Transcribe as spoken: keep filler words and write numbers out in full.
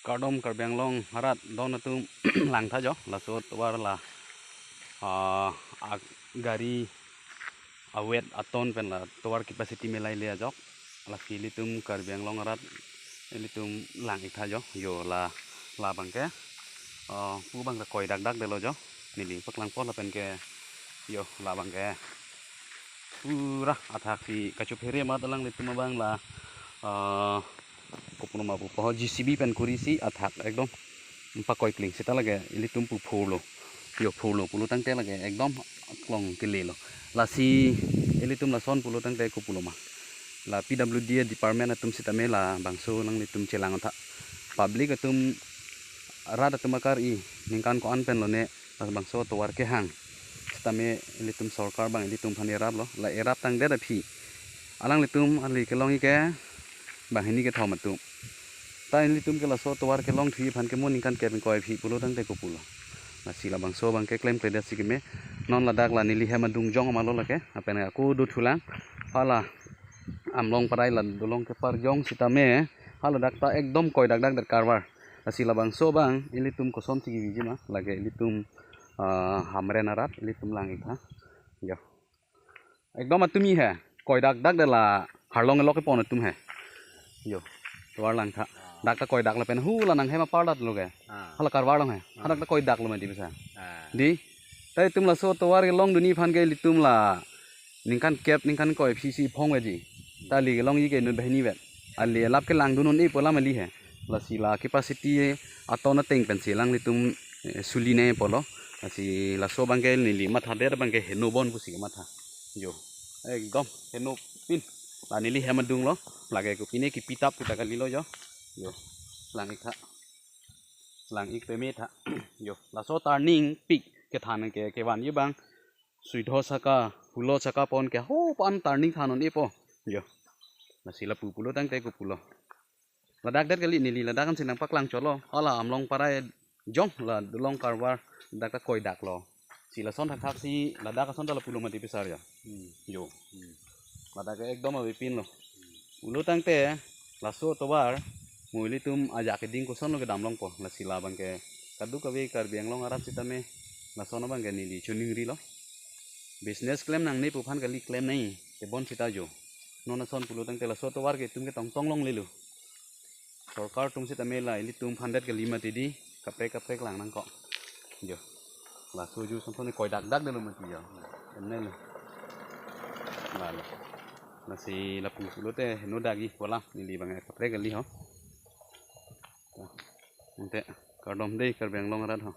Kardom Karbi Anglong arat don atum, langtha jo, laso tovar la, ah, a gari awet aton pen la tovar capacity melai le ajok. Lasi ilitum Karbi Anglong arat ilitum lang-iktha jo, yo la, labangke, ah, pu abang ta koidakdak detlo jo, neli paklangpo lapen ke, yo labangke pura athak si kachuphere mat alanglitum abang la, ah, kopulo ma pu po, J C B pen kuri si athak ekdom pakoi kling seta lake ilitum pu phurlo. Yo phurlo pulo tangte lake ekdom klong kelelo. Lasi ilitum lason pulo tangte kopulo ma, la P W D department atum sitame labangso alanglitum chelang tha. Public atum, rat atum akar-i, ningkan ko-an pen lone labangso tovar kehang. Sitame ilitum sorkar abang ilitum aphan eraplo, la erap tangdet aphi alanglitum ali kelongji ke banghini kethom atum. Ta ilitum ke laso tovar kelongthuji aphan ke mo ningkan kep ingkoi aphi pulo tangte kopulo. Lasi labangso abangke klemkledet si keme. Non ladak la neli hem adung jong amalo lake, lapen ako dothulang. Hala Amlong Parai la dolong kepar jong sitame, haladak ta ekdom koidakdak det karvar. Lasi labangso abang ilitum kosonsi keviji ma, lake ilitum, ah, Hamren arat ilitum lang-iktha. Yo. Ekdom atum-i he, koidakdak det la harlong elok kepon atum he. Yo. Tovar langtha. Dak ta koidak lapen hu la nanghem apar datlo ke. Ah. Hala karvar long he. Hadak ta koidaklo mati bisa. Ah. Dei. Ta itum laso tovar kelongdunji aphan ke ilitum la ningkan kep, ningkan koi aphi si phong veji. Ta ali kelongji ke inut banghini vet. Ali alap kelangdun un-e pu alam kali he. Lasi la capacity aton ateng pensi alanglitum, eh, sulinei pulo. Lasi laso abangke neli mathadet abangke heno bon pusi kematha. Yo. Ekdom henopin. La neli hem adunglo. Lake kopine kipitap kita kalilo jo. Yo. Lang-iktha. Lang-ik pemetha. Yo. Laso turning pik kethan ke kevanji abang Suidho Saka, Hulo Saka pon ke ho pan turning than un-epo. Yo. Lasi lapu pulo tangte kopulo. Ladak det kali, neli ladak ansi nangpaklang cholo. Hala Amlong Parai jong la dolong karvar dak ta koidaklo. Si lason thakthak si ladak ason ta lapulo mati pisar ya. Hmm. Yo. Hmm. Ladak ke ekdom avepinlo. Pulo tangte laso tovar mo ilitum ajak keding kosonlo kedam longpo. Lasi labangke kadokave Karbi Anglong arat sitame lason abangke neli choningrilo. Business klem nangne pu aphan kali, klemnei. Tebon sita jo. Non ason pulo tangte laso tovar ke itum ke tongtong longlelo. Sorkar atum sitame la ilitum aphan det kali mati dei, kaprek kaprek lang nangkok. Jo. Laso aju samson koidakdak detlo mati jo. Emnelo. Lalo. Lasi lapu pulote heno dakji pu alam, neli abang kaprek kali ho. Ante kardom dei Karbi Anglong arat ho.